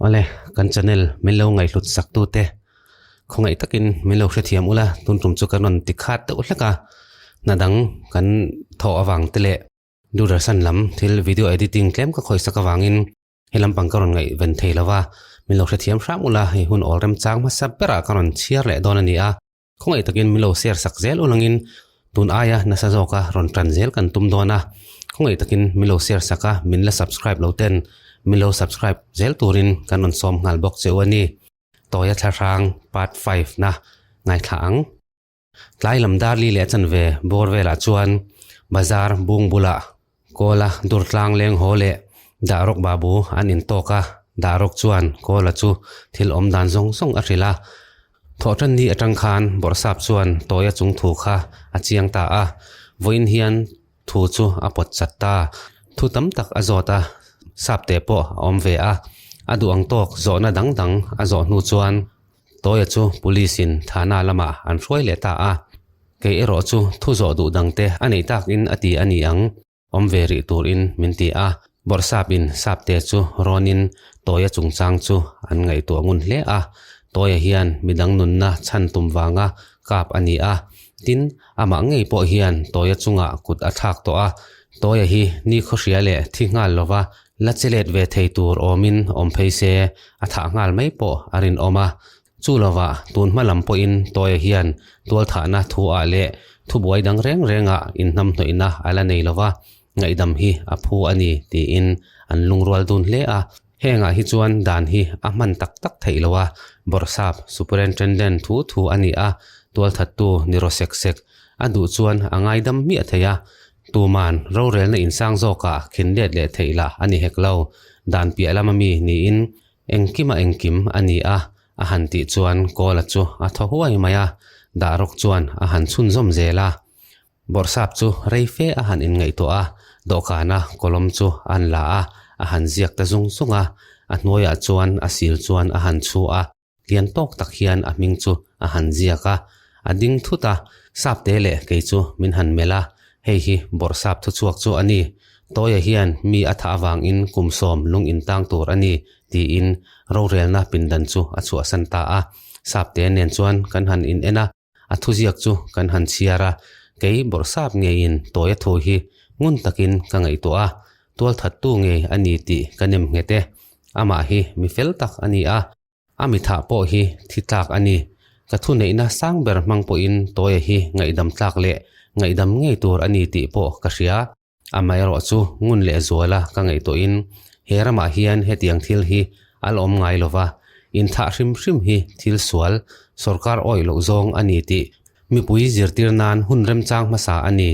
Awle, kan channel min lo ngaihhlut sak tu te khawngaih takin min lo hrethiam ula, tun tum chu kan rawn ti khat deuh hlek a, hna dang kan thawh avang te leh Doordarshan lam thil video editing tlem ka khawih sak avangin he lampang ka rawn ngaihven thei lo va, min lo hrethiam hram ula, hei hun awl remchang hmasa berah ka rawn chhiar leh dawn a ni a. Khawngaih takin min lo share sak zel ulangin tun aia nasa zawka rawn tan zel kan tum dawn a, khawngaih takin min lo share sak a, min la subscribe lo ten min lo subscribe zel turin kan rawn sawm nghal bawk che u a ni. Tawia Thlahrang Part 5 na ngaithla ang. Tlai lam dar li leh chanve bawr velah chuan bazar bung bulah Kawla durtlang leng haw leh Dahrawk Babu an intawk a, Dahrawk chuan Kawla chu thil awm dan zawng zawng a hrilh a. Thawhṭan ni aṭang khan Bawrhsap chuan Tawia chung thu kha a chiang ta a, vawiin hian thu chu a pawt chat ta. Thu tam tak a zawt a, Sapte pawh a awm ve a, a duh ang tawk zawhna dang dang a zawh hnu chuan Tawia chu Police in Thana lamah an hruai leh ta a, kei erawh chu thu zawh duh dangte a neih takin a ti a ni ang, awm ve rih turin min ti a. Bawrhsap in Sapte chu rawnin Tawia chungchang chu an ngaihtuah ngun hle a, Tawia hian midang nunna chhan tum vanga kap a ni a, tin, amah ngei pawh hian Tawia chungah kut a thlak tawh a, Tawia hi ni khawhria leh thi nghal lova La che let ve thei tur awmin awm phei se, a thah nghal mai pawh a rinawm a. Chu lovah tun hma lam pawhin Tawia hian tualthahna thu ah leh thubuai dang reng rengah inhnamhnawihna a la nei lova, ngaihdam hi a phu a ni tiin an lungrual dun hle a. Hengah hi chuan dan hi a hman tak tak theih lo a, Bawrhsap Superintendent thu thu a ni a, tualthattu ni raw sek sek a duh chuan a ngaidam hmiah thei a, Tuman rorelna insang zawkah khin let leh theih lah a ni hek lo. Dan piah lama mi niin engkima engkim a ni a, a han tih chuan Kawla chu a thaw huai mai a, Dahrawk chuan a han chhunzawm zel a. Bawrhsap chu rei fe a han inngaihtuah a, dawhkana kawlawm chu a han la a, a han ziak ta zung zung a, a hnuaiah chuan a sil chuan a han chhu a. Lian tawk tak hian a hming chu a han ziak a, a ding thut a, Sapte leh kei chu min han melh a, hei hi Bawrhsap thuchhuak chu a ni, Tawia hian mi a thah avangin kum sawm lung intang tur a ni, tiin rorelna pindan chu a chhuahsan ta a. Sapte nen chuan kan han in en a, a thuziak chu kan han chhiar a, kei Bawrhsap ngeiin Tawia thu hi ngun takin ka ngaihtuah a, tualthattu ngei a ni tih ka nem nghet e. Amah hi mi fel tak a ni a, a mi thah pawh hi thi tlak a ni. Ka thuneihna sang ber hmang pawhin Tawia hi ngaihdam tlak leh ngaihdam ngei tur a ni tih pawh ka hria. Amaherawh chu ngun leh zuala ka ngaihtuahin he ramah hian hetiang thil hi a la awm ngai lova, inthah hrim hrim hi thil sual, sorkar awih loh zawng a ni tih mipui zirtir nan hun remchang hmasa a ni.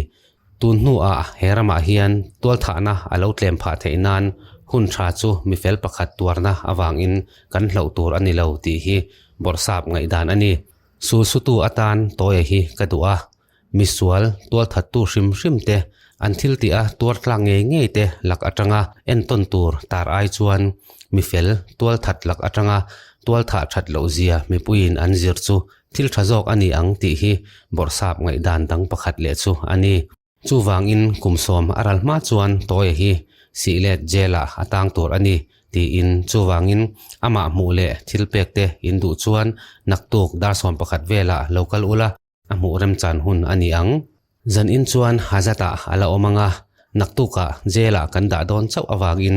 Tun hnuah he ramah hian tualthahna a lo tlem phah theih nan hun tha chu mifel pakhat tuarna avangin kan hloh tur a ni lo tih hi Bawrhsap ngaihdan a ni. Sulsutu atan Tawia hi ka duh a, misual tualthattu hrim hrim te, an thil tih a tuar tlak ngei ngei te lak atanga entawn tur tar ai chuan mifel tualthat lak atanga tualthah that loh zia mipuiin an zir chu Thil tha zawk a ni ang tih hi Bawrhsap ngaihdan dang pakhat leh chu a ni. Chuvangin kum sawm a ral hma chuan Tawia hi Sihlet Jail-ah a tang tur a ni tiin chuvangin amah hmuh leh thil pek te in duh chuan naktuk dar sawm pakhat velah lo kal ula a hmuh remchan hun a ni ang. Zanin chuan Hazat-ah a la awm ang a, naktukah Jail-ah kan dah dawn chauh avangin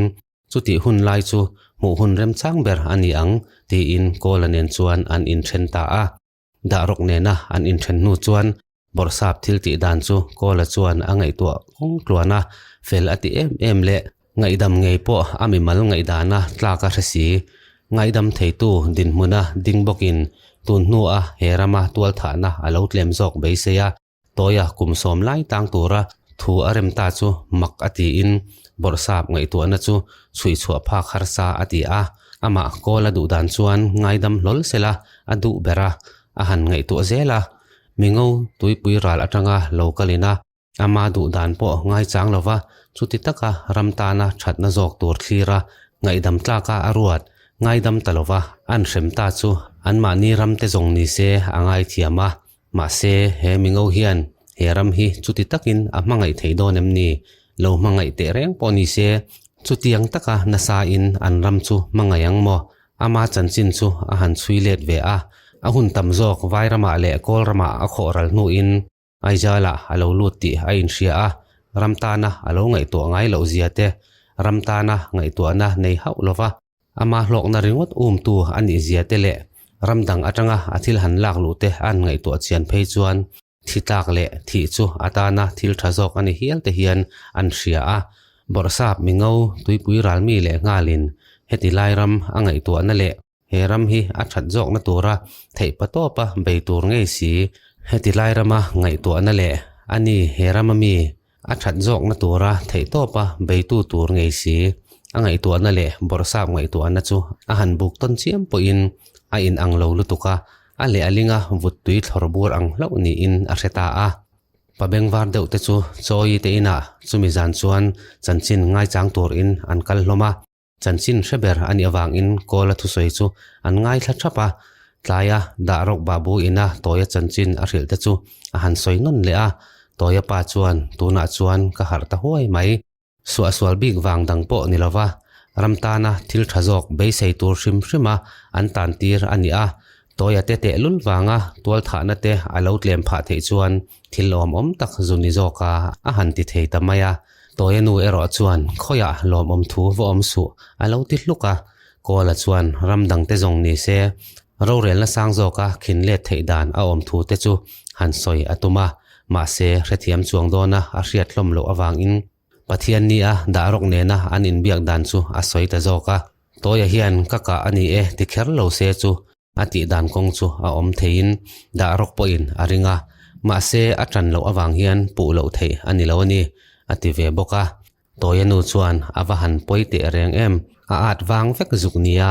Chutih hun lai chu hmuh hun remchang ber a ni ang, tiin Kawla nen chuan an inthen ta a. Dahrawk nena an inthen hnu chuan Bawrhsap thil tih dan chu Kawla chuan a ngaihtuah kawng tluan a, fel a ti em em leh ngaihdam ngei pawh a mimal ngaihdana tlak a hre si. Ngaihdam theitu dinhmuna ding bawkin tun hnua he rama tualthahna a lo tlem zawk beisei a. Tawia kum sawm lai tang tura thu a rem ta chu mak a tiin Bawrhsap ngaihtuahna chu chhuih chhuah phak harsa a ti a, amah kawl a duh dan chuan ngaidam hlawl sela a duh ber a, a han ngaihtuah zel a. Mingo tuipui ral atanga lo kalin a, ama duh dan pawh ngaichang lova chuti taka ram tana thatna zawk tur thlira ngaihdam tlaka a ruat ngaidam ta lova an hrem ta chu anmahni ramte zawng ni se a ngaithiam a. Mahse, he mingo hian he ram hi chuti takin a hmangaih thei dawn em ni? Lo hmangaih teh reng pawh ni se, chutiang taka nasain an ram chu hmangaih ang maw? Ama chanchin chu a han chhui let ve a, a hun tam zawk Vairamah leh Kawlramah a khawh ral hnuin Aizalah a lo lut tih a inhria a, ram tana a lo ngaihtuah ngai loh zia te, ram tana ngaihtuahna nei hauh lova ama hlawkna ringawt umtu a nih zia te leh ram dang atanga a thil han lak luh te a han ngaihtuah chian phei chuan thi tlak leh thih chu atana thil tha zawk a ni hial te hian an hria a. Bawrhsap mingo tuipui ralmi leh nghalin heti lai ram a ngaihtuahna leh he ram hi a that zawkna tura theih patawpa bei tur ngei si. Heti lai rama ngaihtuahna leh a ni he rama mi a that zawkna tura theihtawpa beitu tur ngei si. A ngaihtuahna leh bawrhsap ngaihtuahna chu a han buk tawn chiam pawhin a inang lo lutuk a, a leh a linga vut tui thlawr bur ang hlauh niin a hre ta a. Pa bengvar deuh te chu chawi te inah chumi zan chuan chanchin ngaichang turin an kal hlawm a. Chanchin hre ber a nih avangin Kawla thusawi chu an ngaithla thap a, tlaia Dahrawk Babu ina Tawia chanchin a hrilh te chu a han sawi nawn leh a, Tawia pa chuan tunah chuan ka harh ta huai mai. Suahsual bik vang dang pawh ni lova ram tana thil tha zawk beisei tur hrim hrima an tan tir a ni a, Tawia te tehlul vanga tualthahna te a lo tlem phah theih chuan thil awmawm tak zu ni zawka a han ti thei ta mai a. Tawia nu erawh chuan khawiah lawmawm thu va awm suh a lo ti hluk a, Kawla chuan ram dangte zawng ni se rorelna sang zawka khin let theih dan a awm thu te chu han sawi a tum a, mahse hrethiam chuang dawna a hriat hlawm loh avangin Pathian nia dah rawk nena an inbiak dan chu a sawi ta zawk a. Tawia hian ka kah a ni e ti kher lo se chu A tih dan kawng chu a awm theiin dah rawk pawhin a ring a, mahse a ṭan loh avang hian puh loh theih a ni lo a ni, a ti ve bawk a. Tawia nu chuan a va han pawi teh reng em, a at vang vek zuk nia,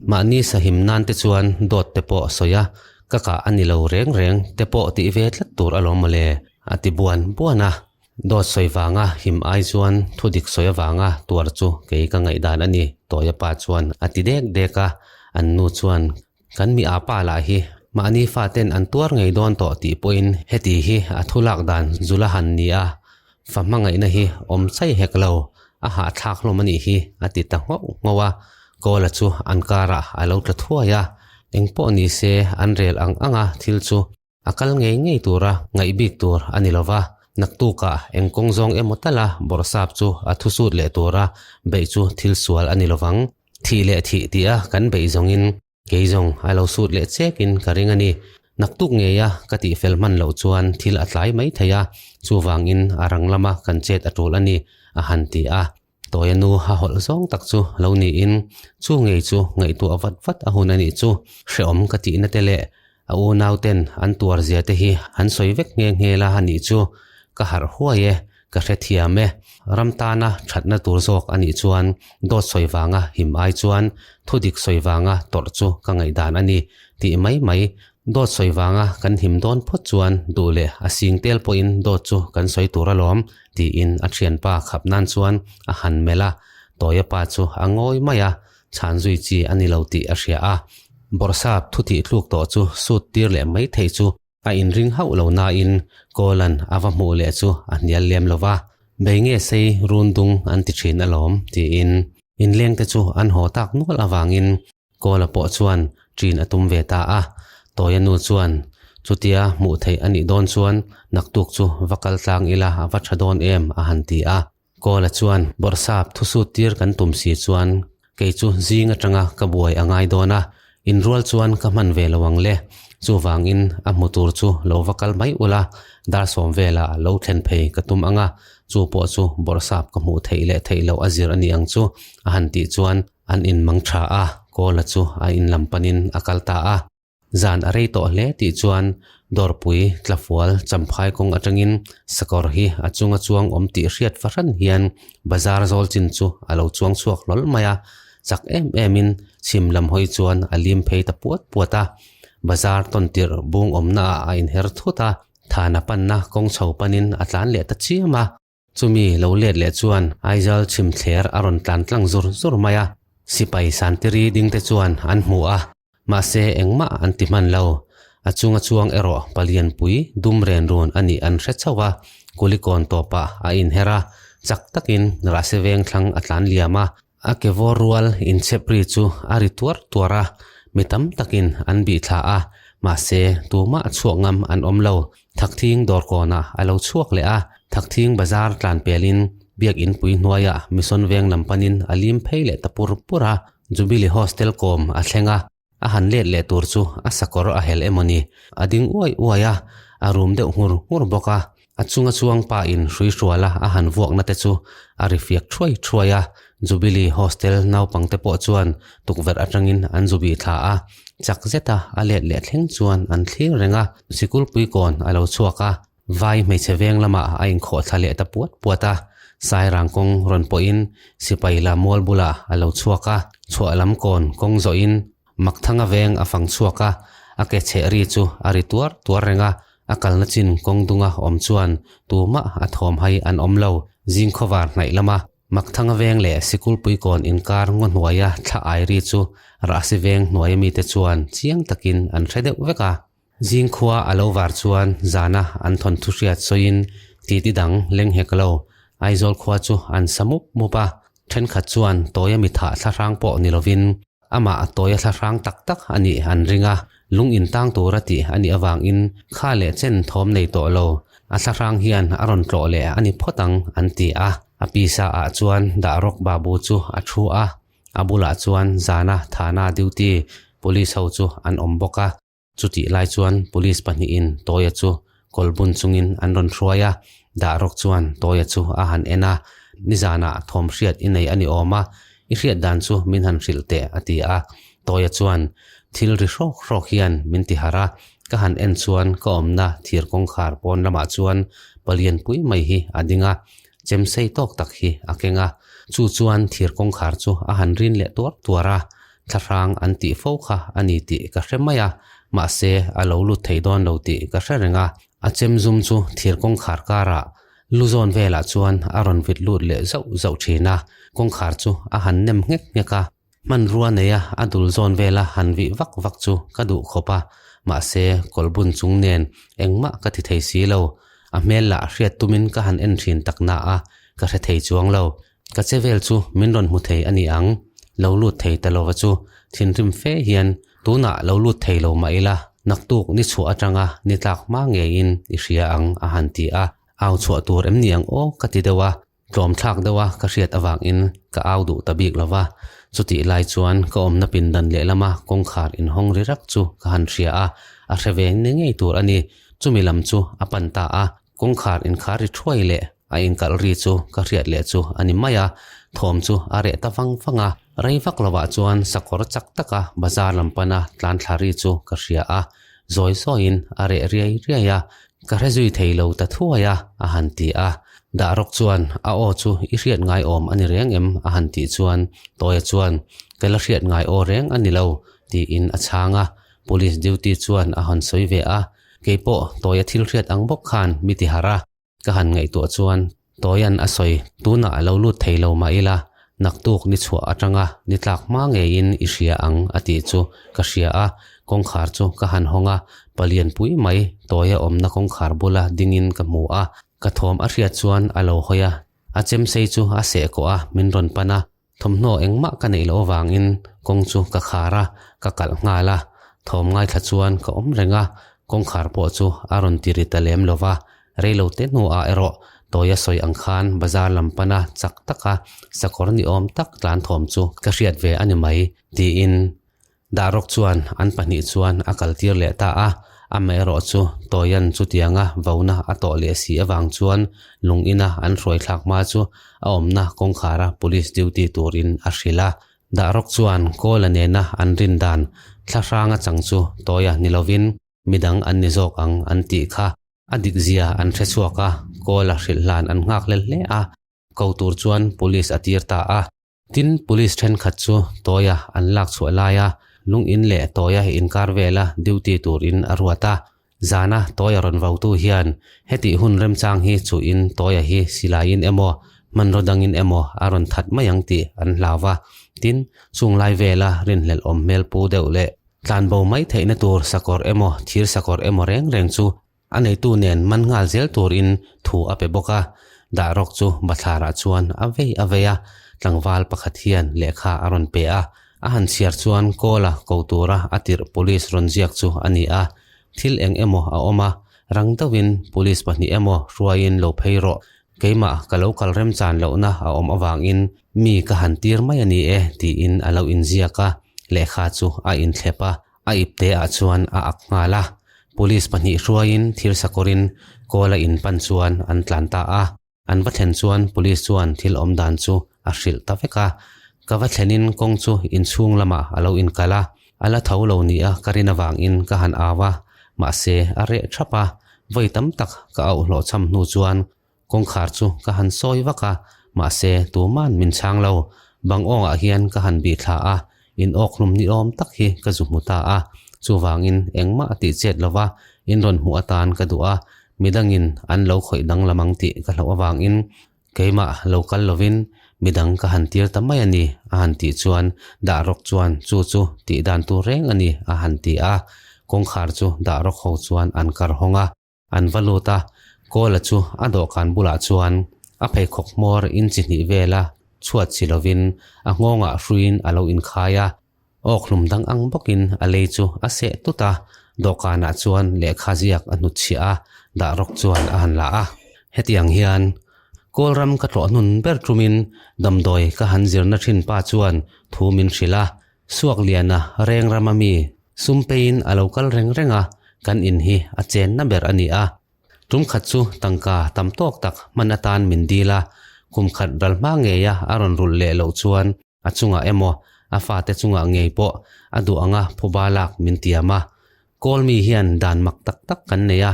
mahni sahim nan te chuan dawt te pawh sawi a, ka kah a ni lo reng reng te pawh tih ve tlat tur alawm mawle, a ti buan buan a. Dawt sawi vanga him ai chuan thu dik sawi avanga tuar chu kei ka ngaihdan a ni, Tawia pa chuan a ti dek dek a. An nu chuan, Kan mi apa lah hi mahni faten an tuar ngei dawn tawh tih pawhin heti hi a thu lak dan zula han ni a, fa hmangaihna hi awm chai hek lo, a hahthlak hlawm a nih hi a ti ta nghauh nghauh a. Kawla chu an karah a lo tla thuai a, engpawh ni se an rel ang ang a thil chu A kal ngei ngei tura ngaih bik tur a ni lova, naktukah eng kawng zawng emaw tala bawrhsap chu a thusut leh tura beih chu thil sual a ni lovang. Thih leh thih tia kan beih zawngin kei zawng a lo sut leh chekin ka ring a ni. Naktuk ngeia ka tihfel hman loh chuan thil a tlai mai thei a, chuvangin a rang lama kan chet a tul a ni, a han ti a. Tawia nu a hawlh zawng tak chu lo niin chu ngei chu ngaihtuah vat vat a hun a nih chu hrehawm ka tihna te leh a unau ten an tuar zia te hi an sawi vek nghe nghe la a nih chu ka harh huai e, ka hrethiam e. Ram tana thatna tur zawk a nih chuan dawt sawi vanga him ai chuan thudik sawi vanga tawrh chu ka ngaihdan a ni tih mai mai Dawt sawi vanga kan him dawn phawt chuan duh leh a sing tel pawhin dawt chu kan sawi tur alawm, tiin a thianpa khap nan chuan a han melh a. Tawia pa chu a ngawi mai a, chhan zui chi a ni lo tih a hria a. Bawrhsap thu tih tluk tawh chu sut tir leh mai thei chu a inring hauh lo nain Kawlan a va hmuh leh chu a hnial lem lo va. Bei nge sei run dung an ti thin alawm, tiin inlengte chu an haw tak nual avangin Kawla pawh chuan ṭin a tum ve ta a, Tawia nu chuan, Chutia hmuh theih a nih dawn chuan naktuk chu va kal tlang ila a va ṭha dawn em? a han ti a. Kawla chuan, Bawrhsap thusut tir kan tum si chuan kei chu zing aṭanga ka buai a ngai dawn a, inrual chuan ka hman ve lo ang le. Chuvangin a hmu tur chu lo va kal mai ula, dar sawm velah lo thlen phei ka tum ang a, chu pawh chu bawrhsap ka hmuh theih leh theih loh a zir a ni ang chu, a han tih chuan An in mang tha a, Kawla chu a in lam panin a kal ta a. Zan a rei tawh hle tih chuan Dawrpui, Tlafual, Champhai kawng atangin sakawr hi a chunga chuang awm tih hriat fahran hian bazar zawl chin chu a lo chuang chhuak hlawl mai a. Chak em emin chhim lam hawi chuan a lim phei ta puat puat a. Bazar tawn tirh bung awmnaah a inher thut a, Thana panna kawng chho panin a tlan leh ta chiam a. Chumi lo let leh chuan Aizawl chhimthler a rawn tlan tlang zur zur mai a, sipai Santiri dingte chuan an hmu a, mahse engmah an ti hman lo. A chunga chuang erawh palianpui dum ren run a nih an hre chauh a, Kulikawn tawpah a inher a, chak takin Rahse veng thlang a tlan liam a. A ke vawr rual inchhep ri chu a ri tuar tuar a, mi tam takin an bih thla a, mahse tumah chhuak ngam an awm lo. Thakthing dawrkawnah a lo chhuak leh a, Thakthing bazar tlan pelin Biakin pui hnuaiah Mission veng lam panin a lim phei leh ta pur pur a, Jubilee Hostel kawm a thleng a. A han let leh tur chu a sakawr a helh emaw ni? A ding uai uai a, a rum deuh nghur nghur bawk a. A chunga chuang pa in hrui hruala a han vuakna te chu a ri fiak thuai thuai a. Jubilee Hostel naupang te pawh chuan tukverh atangin an zu bih thla a, chak zeta a let leh thleng chuan an thlir reng a. Sikul puikawn a lo chhuak a, Vai hmeichhe veng lamah a inkhawh thla leh ta puat puat a, Sairang kawng rawn pawhin sipai la mual bulah a lo chhuak a, chhuah lam kawn kawng zawhin Makthanga veng a fang chhuak a, a ke chheh ri chu a ri tuar tuar reng a, a kalna chin kawng dunga awm chuan tumah a thawm hai an awm lo, zing khawvar hnaih lama Makthanga veng leh Sikulpui kawn inkar ngaw hnuaia thla ai ri chu Rahsi veng hnuaia mite chuan chiang takin an hre deuh vek a. Zingkhua a lo var chuan zana an thawnthu hriat sawiin titi dang leng hek lo. Aizawl khua chu an sa mup mup a, thenkhat chuan tawia mi thah thlahrang pawh ni lovin amah tawia thlahrang tak tak a nih an ring a, lung intang tura tih a nih avangin kha leh chen thawm nei tawh lo, a thlahrang hian a rawn tlawh leh a ni phawt ang an ti a. A pisa ah chuan Dahrawk Babu chu a thu a, a bulah chuan zana thana duty police ho chu an awm bawk a. Chutih lai chuan police pahnihin Tawia chu kawlbun chungin an rawn hruai a, Dahrawk chuan Tawia chu a han en a, Nizanah thawm hriat i nei a ni awm a, i hriat dan chu min han hrilh teh a ti a. Tawia chuan thil ri hrawk hrawk hian min ti harh a, ka han en chuan ka awmna thir kawngkhar pawn lamah chuan palian pui mai hi a ding a, chem sei tawk tak hi a keng a, chu chuan thir kawngkhar chu a han rin leh tuar tuar a, Thlahrang an tih fo kha a ni tih ka hre mai a, mahse a lo lut thei dawn lo tih ka hre reng a. A chem zum chu thir kawngkhar karah lu zawn velah chuan a rawn vit lut leh zauh zauh thin a, kawngkhar chu a han nem nghek nghek a. Hmanrua neia a dul zawn vela han vih vak vak chu ka duh khawp a, mahse kawlhbun chung nen engmah ka ti thei si lo. A hmel lah hriat tumin ka han en thin tak na a, ka hre thei chuang lo. Ka che vel chu min rawn hmu thei a ni ang, lo lut thei ta lova chu thinrim fe hian tunah lo lut thei lo mah ila naktuk ni chhuah atanga ni tlak hma ngeiin i hria ang a han ti a, au chhuah tur em ni ang aw ka ti deuh a, tlawm thlak deuh a ka hriat avangin ka au duh ta bik lova, chutih lai chuan ka awmna pindan lehlama kawngkhar inhawng ri rak chu ka han hria a, a hre ve ni ngei tur a ni, chumi lam chu a pan ta a. Kawngkhar inkhar ri thuai leh a inkalh ri chu ka hriat leh chu a ni mai a, thawm chu a reh ta vang vang a. Rei vak lovah chuan sakawr chak taka bazar lam pana tlan thla ri chu ka hria a, zawi zawiin a reh riai riai a, ka hre zui thei lo ta thuai a, a han ti a. Dahrawk chuan a aw chu i hriat ngai awm a ni reng em? a han tih chuan Tawia chuan ka la hriat ngai aw reng a ni lo tiin a chhang a, Police duty chuan a han sawi ve a. Kei pawh Tawia thil hriat ang bawk khan mi ti harh a, ka han ngaihtuah chuan Tawia'n a sawi tunah a lo lut thei lo mah ila, naktuk ni chhuah atanga ni tlak hma ngeiin i hria ang a tih chu ka hria a, kawngkhar chu ka han hawng a, palian pui mai Tawia awmna kawngkhar bula dingin ka hmu a, ka thawm a hriat chuan a lo hawi a, a chemsei chu a seh kawh a, min rawn pan a. Thawmhnaw engmah ka neih loh avangin kawng chu ka khar a, ka kalh nghal a. Thawm ngaithla chuan ka awm reng a, kawngkhar pawh chu a rawn ti ri ta lem lo va. Reilo te hnuah erawh Tawia sawi ang khan bazar lam pana chak taka sakawr ni awm tak tlan thawm chu ka hriat ve a ni mai, tiin Dahrawk chuan an pahnih chuan a kaltir leh ta a, amaherawh chu Tawian chutianga vona a tawh leh si avang chuan lung ina an hruai thlak hma chu a awmna kawngkhara police duty turin a hrilh a. Dahrawk chuan Kawla nena an rin dan thlahranga chang chu Tawia ni lovin midang an ni zawk ang an tih kha a dikzia an hre chhuak a, Kawla hrilh hlan an nghak hlel hle a, ko tur chuan police a tir ta a. Tin, police thenkhat chu Tawia an lak chhuah laia lungin leh Tawia inkar vela duty turin a ruat a. Zana Tawia rawn vautu hian hetih hun remchang hi chuhin Tawia hi silaiin emaw, hmanraw dangin emaw a rawn that mai ang tih an hlau va. Tin, chung lai vela rinhlelh awm hmel pu deuh leh tlanbo mai theihna tur sakawr emaw, thir sakawr emaw reng reng chu A neitu nen man nghal zel turin thu a pe bawk a, Dahrawk chu bathlarah chuan a vei a vei a. tlangval pakhat hian lehkha a rawn pe a. A han chhiar chuan Kawla ko tura a tirh police rawn ziak chu a ni a. Thil eng emaw a awm a, rang deuhin police pahnih emaw hruaiin lo phei rawh. Keimah ka lo kal remchan lohna a awm avangin mi ka han tir mai a ni e tiin a lo inziak a, lehkha chu a inthlep a. A ipte ah chuan a ak nghal a, police pahnih hruaiin thil sakawrin kawl a in pan chuan an tlan ta a. An va thlen chuan police chuan thil awm dan chu a hrilh ta vek a. Ka va thlenin kawng chu inchhung lamah a lo inkal a, a la tho lo nia ka rin avangin ka han au a, mahse a reh thap a, vawi tam tak ka auh hlawhchham hnu chuan Kawngkhar chu ka han sawi vak a, mahse tuman min chhang lo. Bang awngah hian ka han bih thla a, in awkhlum ni awm tak hi ka zu hmu ta a. Chuvangin engmah a tih chet lova in rawn hmuh atan ka duh a, midangin an lo khawih danglam ang tih ka hlauh avangin keimah lo kal lovin midang ka han tir ta mai a ni a han tih chuan dah rawk chuan chu chu tih dan tur reng a ni a han ti a. Kawngkhar chu dah rawk ho chuan an kar hawng a. An va lut a, Kawla chu a dawhkan bulah chuan a pheikhawk hmawr in chi hnih vela chhuat si lovin a nghawngah hruiin a lo inkhai a, awkhlum dang ang bawkin a lei chu a seh tut a, dawhkanah chuan lehkha ziak a hnutchhiah a, dah rawk chuan a han la a. Hetiang hian Kawlram ka tlawh hnun ber tumin damdawi ka han zirna thin pa chuan thu min hrilh a, Suakliana reng rama mi Sumpeiin a lo kal reng reng a, kan in hi a chenna ber a ni a. Tum khat chu tangka tam tawk tak hman atan min dil a, kum khat ral hma ngeia a rawn rulh leh loh chuan a chungah emaw a fate chungah ngei pawh a duh anga phuba lak min tiam a. Kawl mi hian dan mak tak tak kan nei a,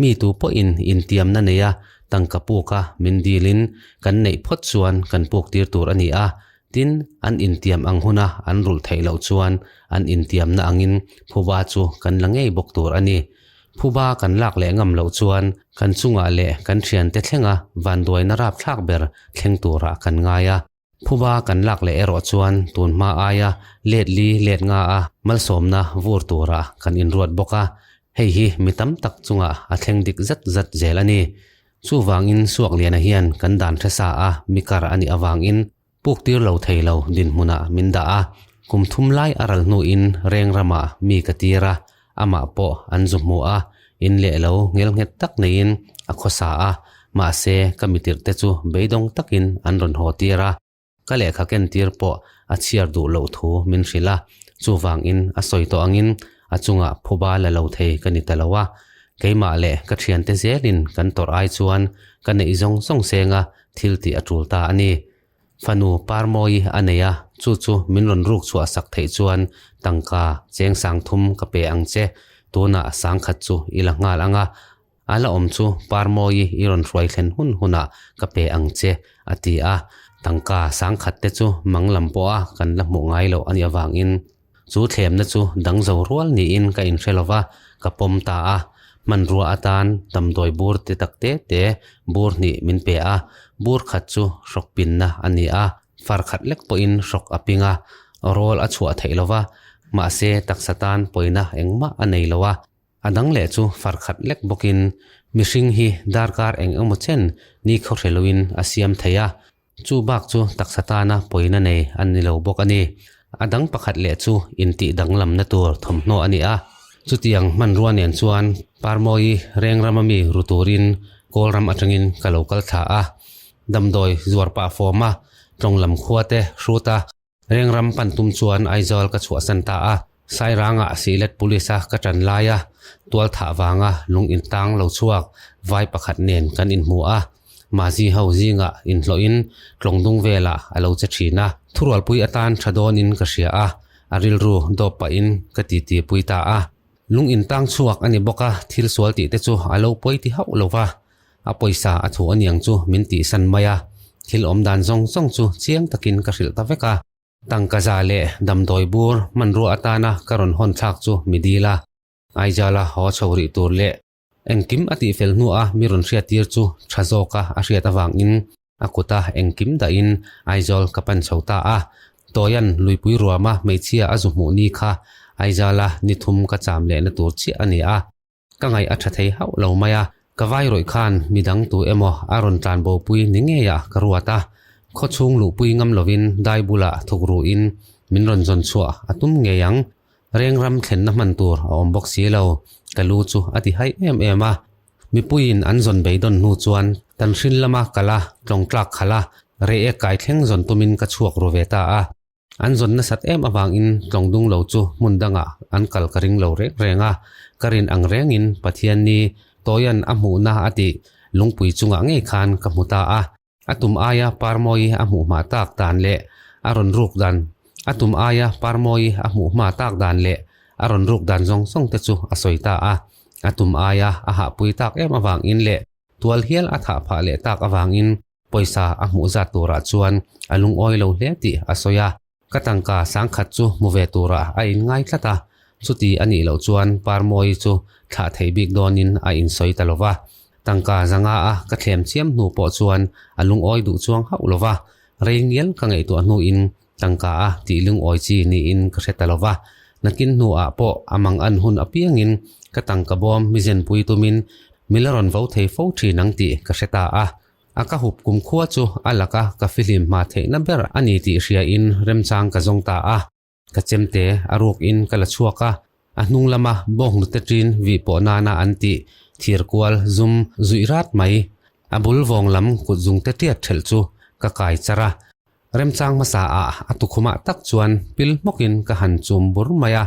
mi tu pawhin intiamna neia tangka puka min dilin kan neih phawt chuan kan puk tir tur a ni a, tin an intiam ang huna an rulh theih loh chuan an intiamna angin phuba chu kan la ngei bawk tur a ni. Phuba kan lak leh ngam loh chuan kan chungah leh kan thiante thlenga vanduaina rapthlak ber thleng turah kan ngai a. Phuba kan lak leh erawh chuan tun hma aia let li let nga a malsawmna vur tura kan inruat bawk a, hei hi mi tam tak chungah a thleng dik zat zat zel a ni. Chuvangin Suakliana hian kan dan hre sa a mi kar a nih avangin puk tir lo thei lo dinhmunah min dah a, kum thum lai a ral hnuin reng ramah mi ka tir a, amah pawh an zu hmu a, in leh lo ngel nghet tak neiin a khawsa a, mahse ka mitirh te chu beidawng takin an rawn haw tir a, ka lehkha ken tir pawh a chhiar duh loh thu min hrilh a, chuvangin a sawi tawh angin a chungah phuba la lo thei ka ni ta lo a, keimah leh ka thiante zelin kan tawrh ai chuan ka neih zawng zawng senga thil tih a tul ta a ni. Fanu Parmawi a nei a, chu chu min rawn ruk chhuah sak theih chuan tangka cheng sang thum ka pe ang che, tunah sangkhat chu i la nghal ang a, a la awm chu Parmawi i rawn hruai thlen hun hunah ka pe ang che, a ti a. Tangka sangkhat te chu mang lam pawha kan la hmuh ngai loh a nih avangin Chu thlemna chu dang zo rual niin ka inhre lo va, ka pawm ta a. Hmanrua atan damdawi bur te tak te te bur hnih min pe a, bur khat chu hrawk pinna a ni a, far khat lek pawhin hrawk a ping a, rawl a chhuah theih lo va, mahse taksa tan pawina engmah a nei lo a. A dang leh chu far khat lek bawkin mihring hi darkar eng emaw chen ni khawhre loin a siam thei a, Chu bak chu taksa tana pawina nei an ni lo bawk a ni. A dang pakhat leh chu intih danglamna tur thawmhnaw a ni a. Chutiang hmanrua nen chuan Parmawi reng rama mi ru turin Kawl ram atangin ka lo kal thla a. Damdawi zuar pah fawm a, tlawng lam khua te hrut a. Rengram pan tum chuan Aizawl ka chhuahsan ta a, Sairangah Sihlet Police a ka ṭan lai a, tual thah vanga lung intang lo chhuak vai pakhat nen kan inhmu a, Mazi ho zingah inhlawhin tlawngdung velah a lo che ṭhin a, thurualpui atan ṭha dawnin ka hria a, a rilru dawp pahin ka titi pui ta a. Lung intang chhuak a ni bawk a, thil sual tih te chu a lo pawi ti hauh lo va. A pawisa a thu aniang chu min tihsan mai a, thil awm dan zawng zawng chu chiang takin ka hrilh ta vek a. Tangka za leh damdawi bur hmanrua atana ka rawn hawn thlak chu mi dil a, Aijala haw chho rih tur leh engkim a tihfel hnua mi rawn hriattir chu tha zawka a hriat avangin a kuta engkim dahin Aizawl ka pan chho ta a. Tawian luipui ruama hmeichhia a zu hmuh ni kha Aijala ni thum ka cham lehna tur chiah a ni a. Ka ngaih a tha thei hauh lo mai a, ka vai rawih khan midang tu emaw a rawn tlan bopui ni ngeiah ka ruat a. Khaw chhung luhpui ngam lovin dai bulah thuk ruhin min rawn zawn chhuah a tum ngei ang. Reng ram thlenna hman tur a awm bawk si lo, ka lu chu a ti haih em em a. Mipuiin an zawn beidawn hnu chuan tan hrin lama kal a, tlawng tlak khalh a, rei ek kai thleng zawn tumin ka chhuak ru ve ta a. An zawn nasat em avangin tlawng dung lo chu hmun dangah an kal ka ring lo reng reng a, ka rin ang rengin Pathian ni Tawian a hmuhna a tih lungpui chungah ngei khan ka hmu ta a. A tum aia Parmawi a hmuh hma tak dan leh a rawn ruk dan A tum aia Parmawi a hmuh hma tak dan leh a rawn ruk dan zawng zawng te chu a sawi ta a. A tum aia a hahpui tak em avangin leh tual hial a thah phah leh tak avangin pawisa a hmuh zat turah chuan a lungawi lo hle tih a sawi a. Ka tangka sangkhat chu hmu ve turah a inngai tlat a, chuti a nih loh chuan Parmawi chu thlah thei bik dawnin a insawi ta lo va. Tangka zanga a ka thlem chiam hnu pawh chuan a lungawi duh chuang hauh lo va, rei ngial ka ngaihtuah hnuin tangka a tih lungawi chi niin ka hre ta lo va. Nakin hnuah pawh a mang an hun apiangin ka tangka bawm mi zenpui tumin mi la rawn vo thei fo thin ang tih ka hre ta a. A ka hup kum khua chu a laka ka fihlim hma theihna ber a ni tih hriain remchang ka zawng ta a. Ka chemte a rukin ka la chhuak a, a hnung lama bawnghnute ṭin vih pawh nana an tih thir kual zum zuih rat mai. A bul vawng lam kut zungte ṭiat ṭhelh chu ka kai char a. Remchang hmasa ah a tukhumah tak chuan pil hmawkin ka han chum bur mai a.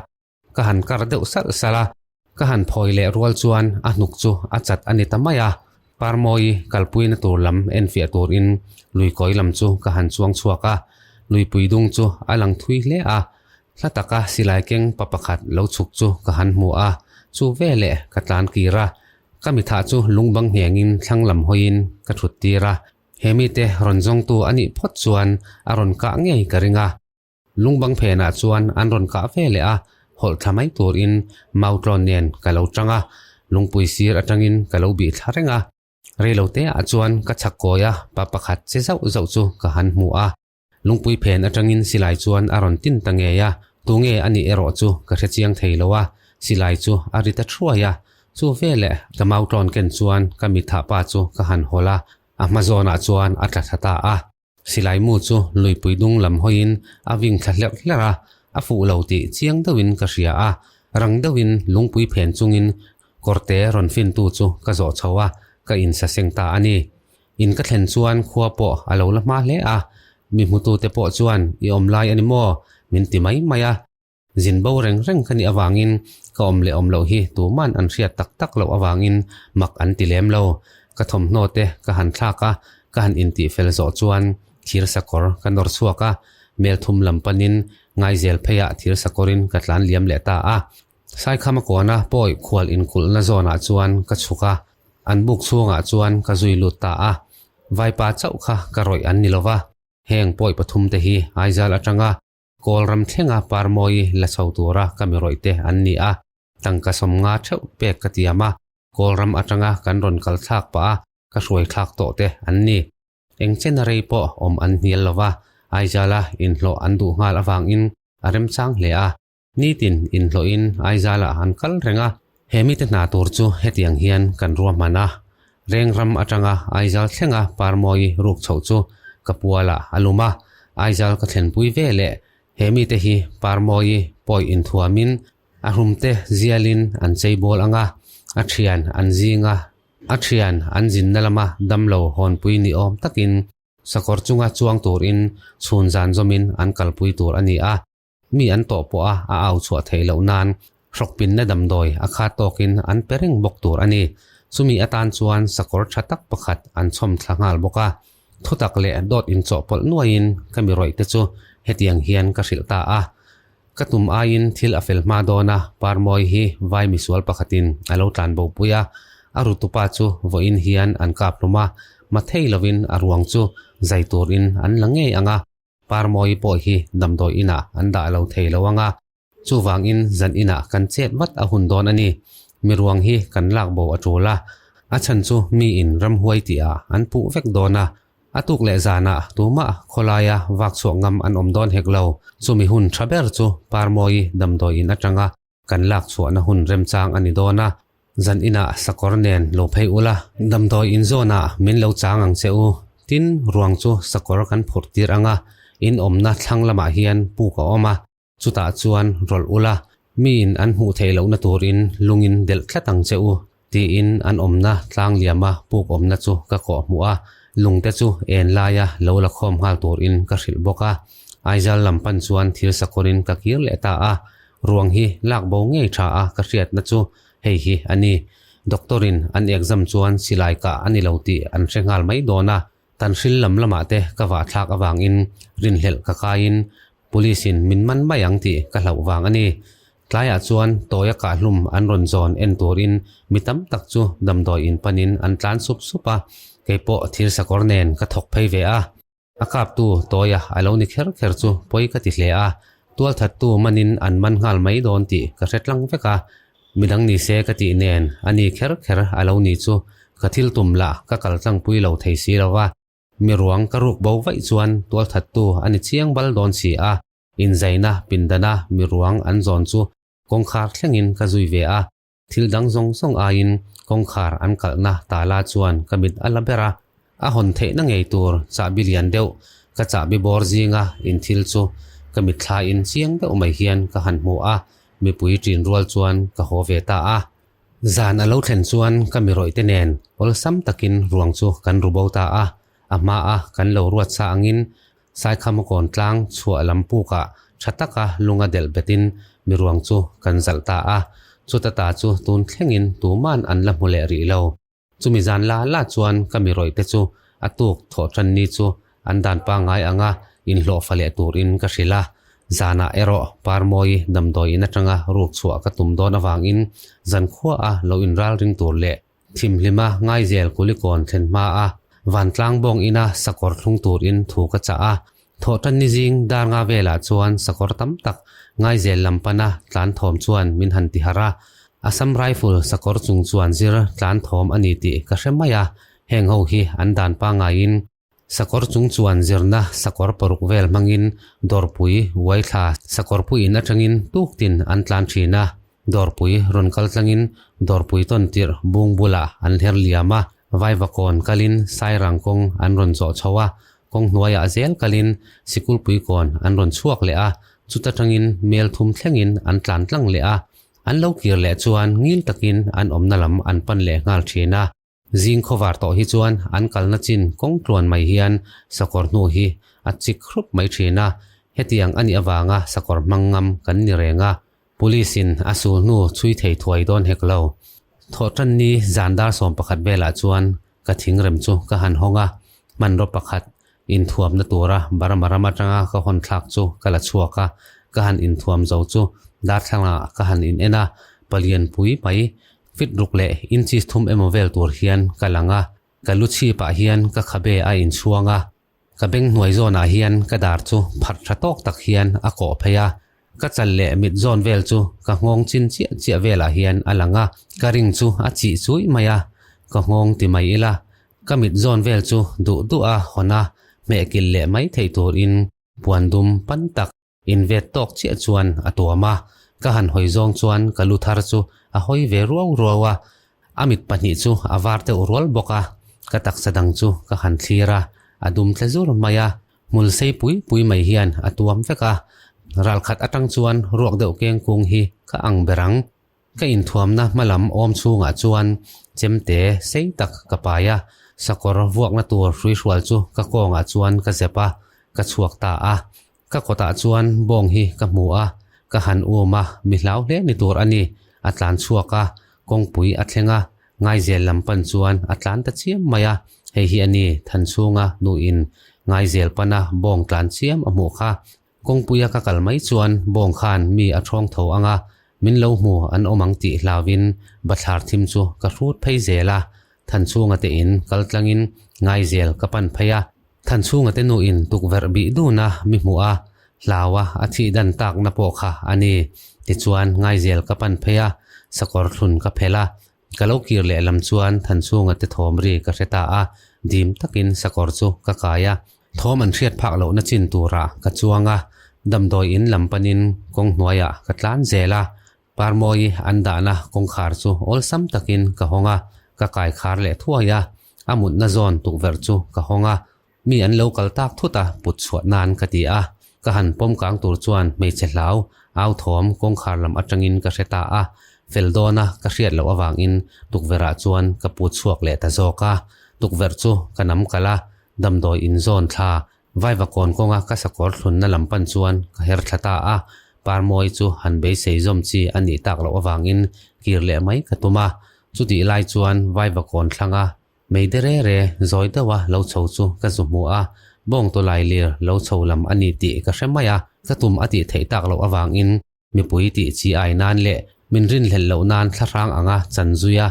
Ka han kar deuh salh salh a, ka han phawi leh rual chuan a hnuk chu a chat a ni ta mai a. Parmawi kalpuina tur lam enfiah turin luikawi lam chu ka han chuang chhuak a, luipui dung chu a lang thui hle a. Hla taka silai keng pa pakhat lo chhuk chu ka han hmu a, chu veleh ka tlan kir a. Ka mithah chu lungbang nghengin thlang lam hawiin ka thut tir a, he mite rawn zawngtu a nih phawt chuan a rawn kah ngei ka ring a. Lungbang phenah chuan an rawn kah ve leh a, hawlh thla mai turin mautlawn nen ka lo chang a, lungpui sir atangin ka lo bih thla reng a. Reilote ah chuan ka chhak kawi a, pa pakhat che zauh zauh chu ka han hmu a. Lungpui phen atangin silai chuan a rawn tin ta ngei a, tunge a nih erawh chu ka hre chiang thei lo a, silai chu a ri ta thuai a. Chu veleh ka mautlawn ken chuan ka mithah pa chu ka han hawlh a, a hma zawnah chuan a tla thla ta a. Silai mu chu luipui dung lam hawiin a ving thla hlerh hlerh a, a fuh lo tih chiang deuhin ka hria a, rang deuhin lungpui phen chungin kawrte rawn fintu chu ka zawh chho a, ka insaseng ta a ni. In ka thlen chuan khua pawh a lo la hma hle a, mi hmutute pawh chuan i awm lai a ni maw? min ti mai mai a. Zin bo reng reng ka nih avangin ka awm leh awm loh hi tuman an hriat tak tak loh avangin mak an ti lem lo. Ka thawmhnaw te ka han thlak a, ka han intih fel zawh chuan thir sakawr ka nawr chhuak a, mel thum lam panin ngaizel pheiah thir sakawrin ka tlan liam leh ta a. Saikhama kawna pawi khual inkulhna zawnah chuan ka chhuk a, an buk chhungah chuan ka zui lut ta a. Vaipa chauh kha ka rawih an ni lova, heng pawi pathumte hi Aizawl atanga Kawl ram thlenga Parmawi la chho tura ka mi rawih te an ni a, tangka sawmnga theuh pek ka tiam a, Kawl ram atanga kan rawn kal thlak pah a, ka hruai thlak tawh te an ni. Eng chena rei pawh awm an hnial lo va, Aizala inhlawh an duh nghal avangin a remchang hle a, nitin inhlawhin Aizalah an kal reng a. He mite hna tur chu hetiang hian kan ruahman a, Reng ram atanga Aizal thlenga Parmawi ruk chhoh chu ka pualah a lum a, Aizal ka thlenpui ve leh he mite hi Parmawi pawi inthuamin a hrumte zialin an cheibawl ang a, a thian an zinga a thian an zinna lama damlo hawnpui ni awm takin sakawr chunga chuang turin chhun zan zawmin an kalpui tur a ni a. Mi an tawh pawh a a au chhuah theih loh nan hrawkpinna damdawi a khat tawkin an pe reng bawk tur a ni. Chumi atan chuan sakawr tha tak pakhat an chhawm thla nghal bawk a. Thutak leh dawt inchawhpawlh nuaiin ka mi rawih te chu hetiang hian ka hrilh ta a. Ka tum aiin thil a fel hma dawn a, Parmawi hi vai misual pakhatin a lo tlan bo pui a, a rutupa chu vawiin hian an kap hlum a, mathei lovin a ruang chu zai turin an la ngei ang a. Parmawi pawh hi damdawi inah an dah lo thei lo ang a, chuvangin zan inah kan chet vat a hun dawn a ni. Mi ruang hi kan lak bo a tul a, a chhan chu miin ramhuai tihah an puh vek dawn a, a tuk leh zanah tumah khawlaia vak chhuah ngam an awm dawn hek lo. Chumi hun tha ber chu Parmawi damdawi in atanga kan lak chhuahna hun remchang a ni dawn a, zan inah sakawr nen lo phei ula, damdawi in zawnah min lo chang ang che u. Tin, ruang chu sakawr kan phurh tir ang a, in awmna thlang lamah hian puk a awm a, chutah chuan rawlh ula, miin an hmuh theih lohna turin lungin delh tlat ang che u, tiin an awmna tlang liama puk awmna chu ka kawh hmuh a, lungte chu en laia lo la khawm nghal turin ka hrilh bawk a. Aizawl lam pan chuan thil sakawrin ka kir leh ta a, ruang hi lak bo ngei tha a ka hriatna chu hei hi a ni. Doctor in an exam chuan silai kah a ni lo tih an hre nghal mai dawn a, tan hril lam lamah te ka vah thlak avangin rinhlelh ka kaiin Police in min man mai ang tih ka hlauh vang a ni. Tlaiah chuan tawia kahhlum an rawn zawn en turin mi tam tak chu damdawi in panin an tlan sup sup a, keipawh thil sakawr nen ka thawk phei ve a. A kaptu tawia a lo ni kher kher chu pawi ka ti hle a, tualthattu manin an man nghal mai dawn tih ka hre tlang vek a, midang ni se ka tih nen a ni kher kher a lo ni chu ka thil tum lah ka kal tlangpui lo thei si lo va. Mi ruang ka ruk bo vaih chuan tualthattu a ni chiang bal dawn si a, inzaina pindana mi ruang an zawn chu kawngkhar thlengin ka zui ve a, thil dang zawng zawng aiin kawngkhar an kalhna tala chuan ka mit a la ber a, a hawn theihna ngei tur chahbi lian deuh ka chahbi bawr zinga inthil chu ka mitthlain chiang deuh mai hian ka han hmu a, mipui ṭin rual chuan ka haw ve ta a. Zan a lo thlen chuan ka mi rawih te nen awlsam takin ruang chu kan ru bo ta a, a hma a kan lo ruat sa angin Saikhamakawn tlang chhuah lam pukah tha taka lunga delh betin mi ruang chu kan zalh ta a, chuta ta chu tun thlengin tuman an la hmu leh rih lo. Chumi zan la la chuan ka mi rawih te chu a tuk thawh tan ni chu an dan pangngai anga inhlawhfa leh turin ka hrilh a. Zanah erawh Parmawi damdawi in atanga ruk chhuah ka tum dawn avangin zankhua a lo inral ring tur leh thimhlima Ngaizel Kulikawn thlen hma a vantlang bawng ina sakawr thlung turin thu ka chah a. Thawhtan ni zing dar nga velah chuan sakawr tam tak Ngaizel lam pana tlan thawm chuan min han ti harh a. Assam Rifle sakawr chung chuan zir tlan thawm a ni tih ka hre mai a, heng ho hi an dan pangaiin sakawr chung chuan zirna sakawr paruk vel hmangin dawrpui uaithla sakawrpui in atangin tuktin an tlan thin a, dawrpui rawn kal tlangin dawrpui tawn tirh bung bulah an hler liam a, Vaivakawn kalin Sairang kawng an rawn zawh chho a, kawng hnuaiah zel kalin Sikulpui kawn an rawn chhuak leh a, chuta tangin mel thum thlengin an tlan tlang leh a, an lo kir leh chuan ngil takin an awmna lam an pan leh nghal thin a. Zing khawvar tawh hi chuan an kalna chin kawng tluan mai hian sakawr hnu hi a chik hrup mai thin a, hetiang a nih avanga sakawr hmang ngam kan ni reng a, Police in a sul hnu chhui thei thuai dawn hek lo. Thawhtanni zan dar 11 velah chuan ka thingrem chu ka han hawng a, hmanraw pakhat inthuamna tura Burma ram atanga ka hawn thlak chu ka la chhuak a, ka han inthuam zo chu darthlangah ka han in en a, palian pui mai fit ruk leh inches thum emaw vel tur hian ka lang a, ka lu chhipah hian ka khabe a inchhuang a, Ka beng hnuai zawnah hian ka dar chu pharh tha tawk tak hian a kawh phei a, ka chal leh mit zawn vel chu ka nghawng chin chiah chiah velah hian a lang a, ka ring chu a chih chuih mai a, ka nghawng ti mai ila, ka mit zawn vel chu duh duh a hawn a, hmeh kil leh mai theih turin puan dum pan tak invet tawk chiah chuan a tuam a, ka han hawi zawng chuan ka lu thar chu a hawi ve ruau ruau a, a mit pahnih chu a var deuh rual bawk a, ka taksa dang chu ka han thlir a, a dum tle zur mai a, hmul sei pui pui mai hian a tuam vek a, ralkhat atang chuan ruak deuh keng kung hi ka ang ber ang. Ka inthuamna hmalam awm chhungah chuan chemte sei tak ka pai a, sakawr vuakna tur hruihrual chu ka kawngah chuan ka zep a, ka chhuak ta a. Ka kawtah chuan bawng hi ka hmu a, ka han um a, mi hlau hle ni tur a ni. A tlan chhuak a, kawngpui a thleng a, Ngaizel lam pan chuan a tlan ta chiam mai a, hei hi a ni Thanchhunga nuin Ngaizel pana bawng tlan chiam a hmuh kha. Kawngpuia ka kal mai chuan bawng khan mi a thawng tho ang a, min lo hmu an awm ang tih hlauin bathlar thim chu ka hrut phei zel a, Thanchhunga te in kal tlangin Ngaizel ka pan phei a, Thanchhunga te nuin tukverh bih dun a mi hmuh a, hlaua a thih dan takna pawh kha a ni. Tichuan Ngaizel ka pan phei a, sakawr thlun ka phelh a, Ka lo kir leh lam chuan Thanchhunga te thawm ri ka hre ta a, dim takin sakawr chu ka kai a. Thawm an hriat phak lohna chin turah ka chuang a, damdawi in lam panin kawng hnuaiah ka tlan zel a. Parmawi an dahna kawngkhar chu awlsam takin ka hawng a, ka kai khar leh thuai a, a mutna zawn tukverh chu ka hawng a. Mi an lo kal tak thut a, put chhuah nan ka ti a. Ka han pawm kang tur chuan hmeichhe hlau au thawm kawngkhar lam atangin ka hre ta a, fel dawna ka hriat loh avangin tukverhah chuan ka put chhuak leh ta zawk a. Tukverh chu ka nam kalh a, damdawi inzawn thla Vaivakawn kawnga ka sakawr thlunna lam pan chuan ka her thla ta a, Parmawi chu han beisei zawm chi a nih tak loh avangin kir leh mai ka tum a. Chutih lai chuan Vaivakawn thlanga mei de re re zawi deuha lo chho chu ka zu hmu a, bawngtawlai lir lo chho lam a ni tih ka hre mai a, ka tum a tih theih tak loh avangin Mipui tih chi ai nan leh min rinhlelh loh nan thlahrang anga chan zui a,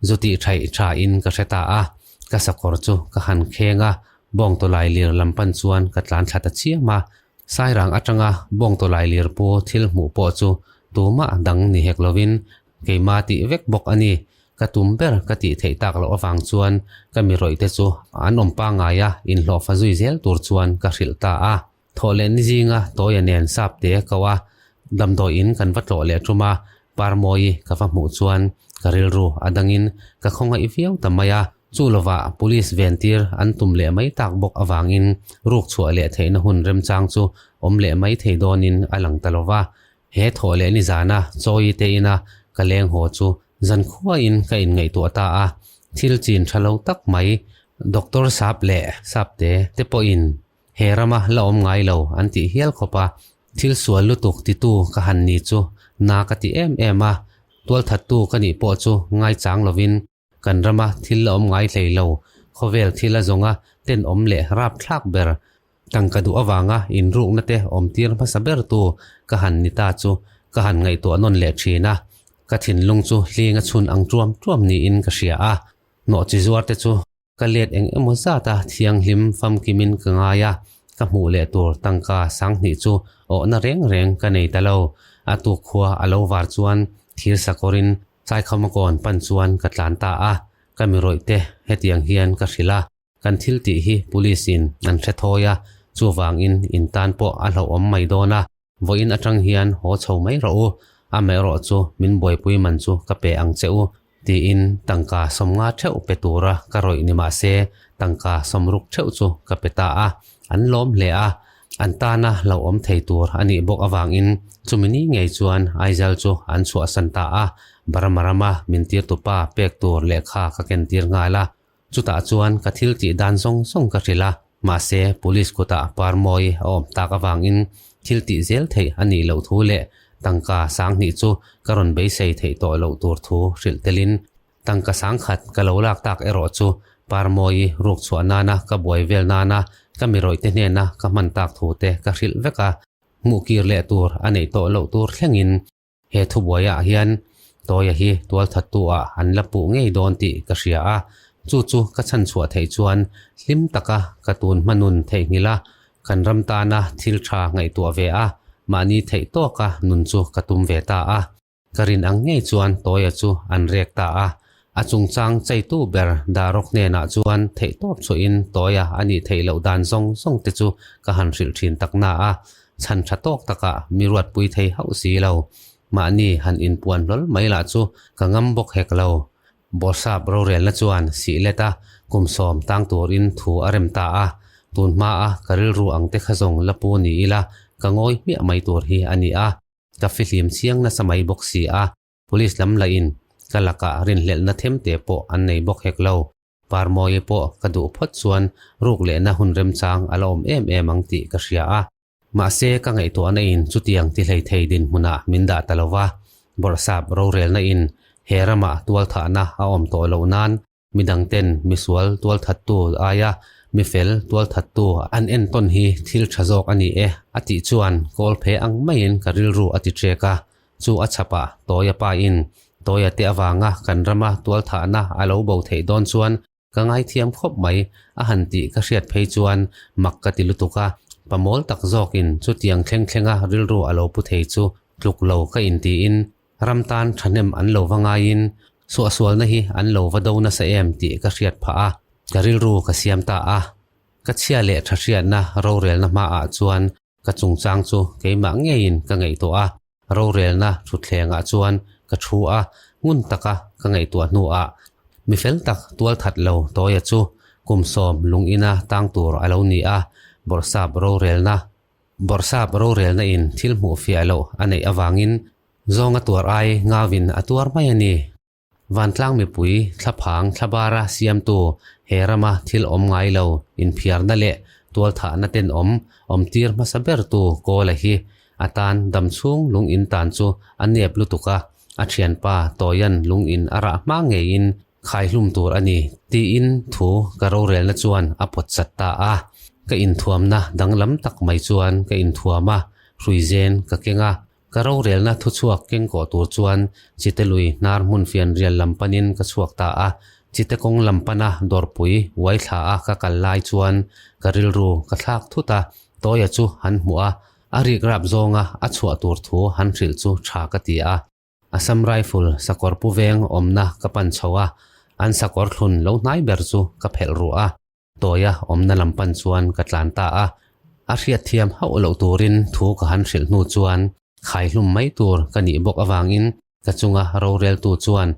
zu tih thaih tha in ka hre ta a. Ka sakawr chu ka han kheng a, bawngtawlai lir lam pan chuan ka tlan thla ta chiam a. Sairang atanga bawngtawlai lir pu thil hmuh pawh chu tumah dang ni hek lovin keimah tih vek bawk a ni. Ka tum ber ka tih theih tak loh avang chuan ka mi rawih te chu an awm pangngai a, inhlawhfa zui zel tur chuan ka hrilh ta a. Thawh leh ni zinga Tawia nen sap te ko a, damdawi in kan va tlawh leh tum a, Parmawi ka va hmuh chuan ka rilru a dangin ka khawngaih viau ta mai a, chu lovah police ventir an tum leh mai tak bawk avangin ruk chhuah leh theihna hun remchang chu awm leh mai thei dawnin a lang ta lova. He thawh leh ni zana Chawi te ina ka leng haw chu zankhuain ka inngaihtuah ta a, thil chin tha lo tak mai Doctor Sap leh Sapte te pawhin He rama la awm ngai lo an tih hial khawp a, thil sual lutuk titu ka han ni chu na ka ti em em a, tualthattu ka nih pawh chu ngaichang lovin kan rama thil la awm ngai hlei lo, khawvel thil a zawnga tenawm leh rapthlak ber tangka duh avanga inrukna te awm tir hmasa bertu ka han ni ta chu ka han ngaihtuah nawn leh thin a, ka thinlung chu hling a chhun ang tuam tuam niin ka hria a, hnawh chi zuar te chu Ka let eng emaw zat a thianghlim famkimin ka ngai a, ka hmuh leh tur tangka sanghnih chu awhna reng reng ka nei ta lo. A tuk khua a lo var chuan thir sakawrin Saikhawmakawn pan chuan ka tlan ta a, ka mi rawih te hetiang hian ka hrilh a, kan thil tih hi police in an hre thawi a, chuvangin in tan pawh a hlauhawm mai dawn a, Vawiin atang hian haw chho mai rawh u, amaherawh chu min buaipui man chu ka pe ang che u, tiin tangka sawmnga theuh pe tura ka rawih ni mah se tangka sawmruk theuh chu ka pe ta a, an lawm hle a, an tana hlauhawm thei tur a nih bawk avangin chumi ni ngei chuan Aizawl chu an chhuahsan ta a, Burma rama min tirtupa pek tur lehkha ka kentir nghal a. Chutah chuan ka thil tih dan zawng zawng ka hrilh a, mahse police kutah Parmawi a awm tak avangin thil tih zel theih a nih loh thu leh tangka sanghnih chu ka rawn beisei theih tawh loh tur thu hrilh telin tangka sangkhat ka lo lak tak erawh chu Parmawi ruk chhuah nana ka buai vel nana ka mi rawihte hnena ka hman tak thu te ka hrilh vek a, hmuh kir leh tur a neih tawh loh tur thlengin. He thubuaiah hian Tawia hi tualthattu-ah an la puh ngei dawn tih ka hria a, chu chu ka chhanchhuah theih chuan hlim taka ka tun hmanun theihnghilh a, kan ram tana thil tha ngaihtuah ve a, mahni theih tawka nun chu ka tum ve ta a. Ka rin ang ngei chuan Tawia chu an rek ta a, a chungchang cheitu ber Darok hnenah chuan theihtawp chhuahin Tawia a nih theih loh dan zawng zawng te chu ka han hrilh thin tak na a, Chhan tha tawk takah mi ruatpui thei hauh si lo. Mahni han inpuan hlawl mai lah chu ka ngam bawk hek lo. Bawrhsap rorelna chuan sih let a, kum sawm tang turin thu a rem ta a. Tun hmaa ka rilru ang te kha zawng la pu ni ila ka ngawi hmiah mai tur hi a ni a. Ka fihlim chiang nasa mai bawk si a. Police lam lahin ka lakah rinhlelhna themte pawh an nei bawk hek lo. Parmawi pawh ka duh phawt chuan ruk lehna hun remchang a la awm em em ang tih ka hria a. Mahse ka ngaihtuahna in chutiang ti hlei thei dinhmunah min dah ta lo va, bawrhsap rorelna in he ramah tualthahna a awm tawh loh nan midangten misual tualthattu aia mifel tualthattu an entawn hi thil tha zawk a ni e a tih chuan kawl phe ang maiin ka rilru a ti ṭek a. Chu a chhapah Tawia pa in Tawia te avanga kan rama tualthahna a lo bo theih dawn chuan ka ngaithiam khawp mai a han tih ka hriat phei chuan mak ka ti lutuk a, pamawl tak zawkin chutiang thleng thlenga rilru a lo pu thei chu tluk lo ka intiin ram tan thahnem an lo va ngaiin suahsualna hi an lo va do nasa em tih ka hriat phah a, ka rilru ka siam ta a. Ka chhia leh tha hriatna rorelna hmaah chuan Ka chungchang chu keimah ngeiin ka ngaihtuah a, rorelna thutthlengah chuan ka thu a, ngun taka ka ngaihtuah hnuah mi fel tak tualthat lo Tawia chu Kum 10 lung ina tang tur a lo ni a, Bawrhsap rorelna Bawrhsap rorelna in thil hmuh fiah loh a neih avangin zawnga tuar ai ngauin a tuar mai a ni. Vantlang mipui thlaphang thlabara siamtu he rama thil awm ngai lo inphiarna leh tualthahna tenawm awmtir hmasa bertu Kawla hi a tan damchhung lung in tan chu a nep lutuk a, a thianpa Tawian lung in a rah hma ngeiin Khaihlum tur a ni, tiin thu ka rorelna chuan a pawt chat ta a. Ka inthuamna danglam tak mai chuan ka inthuam a, hruizen ka keng a. Ka rorelna thuchhuak keng kawh tur chuan Chite lui hnar hmun fian rial lam panin ka chhuak ta a. Chite kawng lam pana dawrpui uai thla a ka kal lai chuan ka rilru ka thlak thut a, Tawia chu han hmuh a, a rikrap zawnga a chhuah tur thu han hrilh chu tha ka ti a. Assam Rifle sakawr pu veng awmna ka pan chho a, an sakawr thlun lo hnai ber chu ka phelh ruh a, tawia awmna lam pan chuan ka tlan ta a. A hriatthiam hauh loh turin thu ka han hrilh hnu chuan khaihlum mai tur ka nih bawk avangin ka chunga roreltu chuan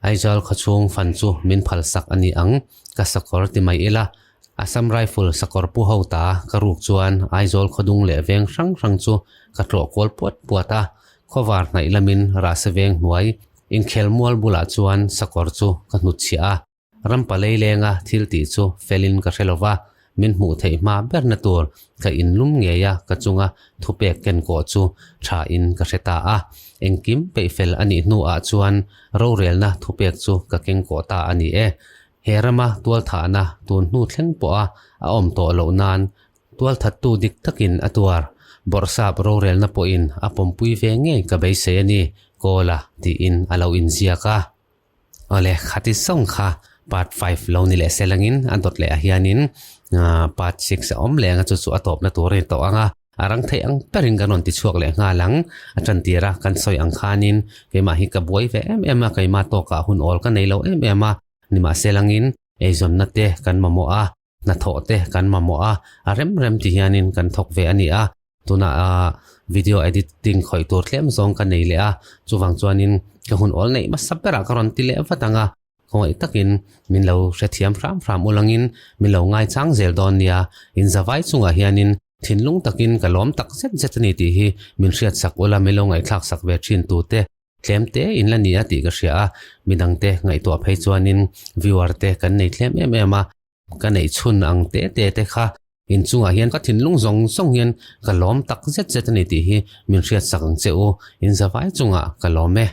Aizawl khawchhung fan chu min phalsak a ni ang, ka sakawr ti mai ila. Assam Rifle sakawr pu ho ta ka ruk chuan Aizawl khawdung leh veng hrang hrang chu ka tlawh kual puat puat a, Khawvar hnaih lamin Rase veng hnuai inkhel mual bulah chuan sakawr chu ka hnutchhiah a, rampalei lenga thil tih chu felin ka hre lova, min hmuh theih hma berna tur ka inlum ngei a ka chunga thupek ken kawh chu tha in ka hre ta a, engkim peihfel a nih hnuah chuan rorelna thupek chu ka keng kawh ta a ni e. He rama tualthahna tun hnu thleng pawha a awm tawh loh nan Tualthattu dik takin a tuar. Bawrhsap rorelna pawhin a pawmpui ve ngei ka beisei a ni, Kawla tiin a lo inziak a. Awle, khati sawng kha part five lo ni leh selangin a dawt leh ah hianin part six a awm leh ang a, chu chu a tawpna tur a ni tawh ang a. A rang theih ang berin kan rawn ti chhuak leh nghal ang. A tantir a, kan sawi ang khanin keimah hi ka buai ve em em a, keimah tawkah hun awl ka nei lo em em a, nimahselangin eizawnna te kan mamawh a. hnathawh te kan mamawh a, a rem rem ti hianin kan thawk ve a ni a, tunah ah video editing khawih tur tlem zawng ka nei leh a, chuvang chuanin ka hun awl neih hmasa berah ka rawn ti leh vat ang a, khawngaih takin min lo hrethiam hram hram ulangin min lo ngaichang zel dawn nia, inzavai chungah hianin thinlung takin ka lawm tak zet zet a ni tih hi min hriatsak ula min lo ngaihthlak sak ve thin tute. Tlem te in la ni a tih ka hria a, midangte ngaihtuah phei chuanin viewer te kan nei tlem em em a, ka neih chhun ang te te te kha inchungah hian ka thinlung zawng zawng hian ka lawm tak zet zet a ni tih hi min hriatsak ang che u, in zavai chungah ka lawm e.